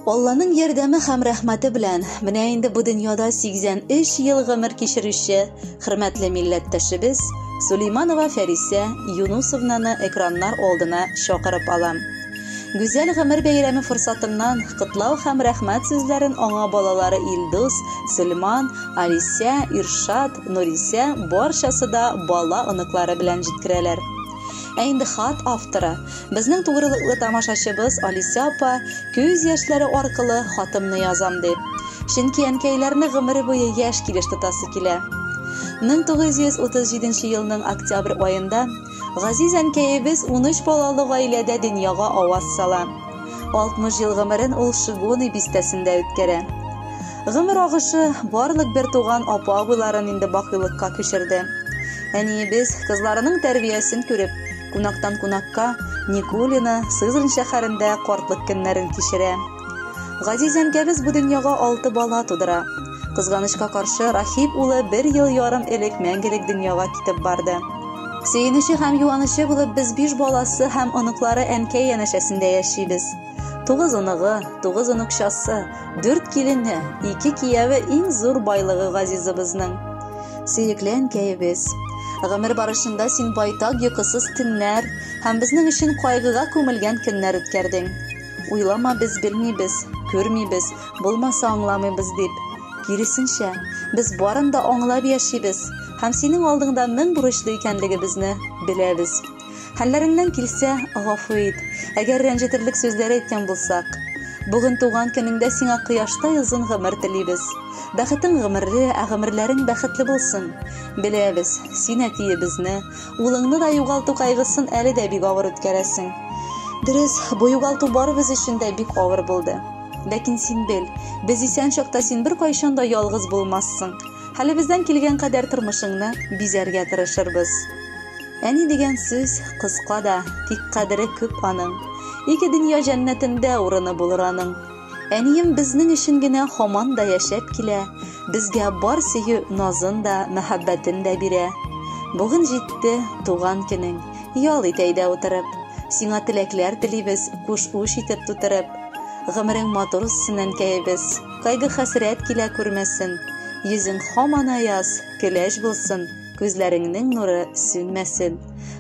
Алланың ярдәме һәм рәхмәте белән менә инде бу дөньяда 83 ел гомер кичерүче хөрмәтле милләттәшебез Сулейманова Фәрисә Юнусовнаны экраннар алдына чакырып алам. Гүзәл гомер бәйрәме форсатыннан котлау һәм рәхмәт сүзләрен аңа балалары Илдус, Сөлман, Алисә, Иршат, Нурисә барчасы да бала оныклары белән җиткерәләр. Ә инде хат авторы, безнең тугрылыклы тамашачыбыз Алисә апа күз яшьләре аркылы хатымны язам дип. Чөнки әнкәйләрне гомере буе яшь килеш тотасы килә. 1937 елның октябрь аенда газиз әнкәебез 13 балалы гаиләдә дөньяга аваз сала. 60 ел гомерен ул Шигоны бистәсендә үткәрә. Гомер агышы барлык бертуган апа-абыйларын инде бакыйлыкка күчерде. Әниебез, кызларының тәрбиясен күреп, кунактан кунакка Никулино, Сызрань шәһәрендә картлык көннәрен кичерә. Газиз әнкәбез бу дөньяга 6 бала тудыра. Кызганычка каршы, Рахип улы 1,5 ел элек мәңгелек дөньяга китеп барды. Сөенече һәм юанычы булып без 5 баласы һәм оныклары әнкәй янәшәсендә яшибез. 9 оныгы, 9 оныкчасы, 4 килене, 2 кияве иң зур байлыгы газизыбызның. Сөекле әнкәебез, гомер барышында син байтак йокысыз төннәр һәм безнең өчен кайгыга күмелгән көннәр үткәрдең. Уйлама, без белмибез, күрмибез, булмаса аңламыйбыз дип. Киресенчә, без барын да аңлап яшибез һәм синең алдыңда мең бурычлы икәнлегебезне беләбез. Хәлләреңнән килсә, гафу ит, әгәр рәнҗетерлек сүзләр әйткән булсак. Бүген туган көнеңдә сиңа кояштай озын гомер телибез. Бәхетең гомерле, ә гомерләрең бәхетле булсын. Беләбез, син әтиебезне, улыңны да югалту кайгысын әле дә бик авыр үткәрәсең. Дөрес, бу югалту барыбыз өчен дә бик авыр булды. Ләкин син бел, без исән чакта син беркайчан да ялгыз булмассың. Хәлебездән килгән кадәр тормышыңны бизәргә тырышырбыз. Әни дигән сүз кыска да, тик кадере күп аның. Ике дөнья җәннәтендә урыны булыр аның. Әнием безнең өчен генә һаман да яшәп килә, безгә бар сөю назын да, мәхәббәтен дә бирә. Бүген җитте туган көнең, ял ит әйдә утырып. Сиңа теләкләр телибез, куш уч итеп тутырып. Гомерең матур узсын, әнкәебез, кайгы хәсрәт килә күрмәсен. Йөзең һаман аяз, көләч булсын, күзләреңнең нуры сүнмәсен.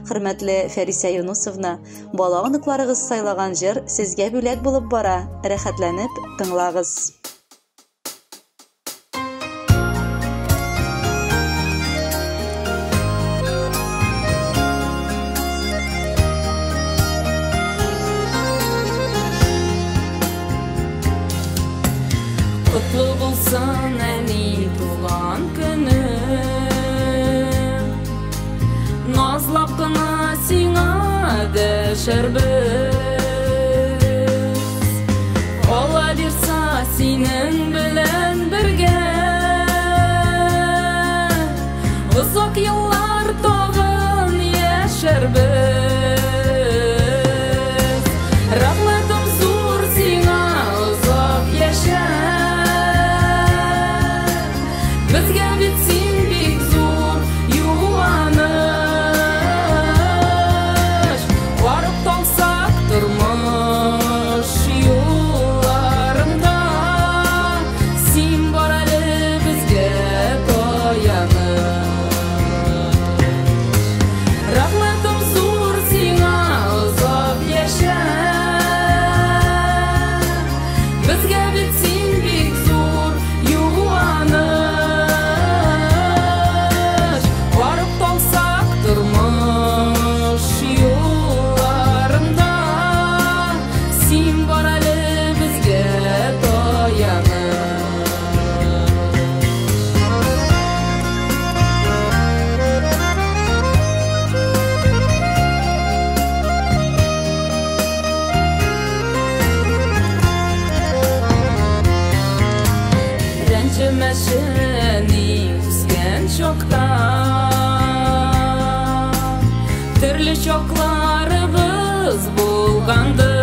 Хөрмәтле Фәрисә Юнусовна, бала оныкларыгыз сайлаган җыр сезгә бүләк булып бара, рәхәтләнеп тыңлагыз. Котлы булсын, әни, туган көнең. Назлап кына сиңа дәшәрбез. Алла бирса, синең белән бергә озак еллар тагын яшәрбез. Рәхмәтем зур сиңа, озак яшә. Безгә бит син бик зур юаныч. Барып талсак тормыш юлларында, син бар әле безгә таяныч. Рәхмәтем зур сиңа, озак яшә. Безгә бит син бик зур юаныч. Барып талсак тормыш юлларында, син бар әле безгә таяныч. Рәнҗемәче әни, үскән чакта төрле чакларыбыз булгандыр.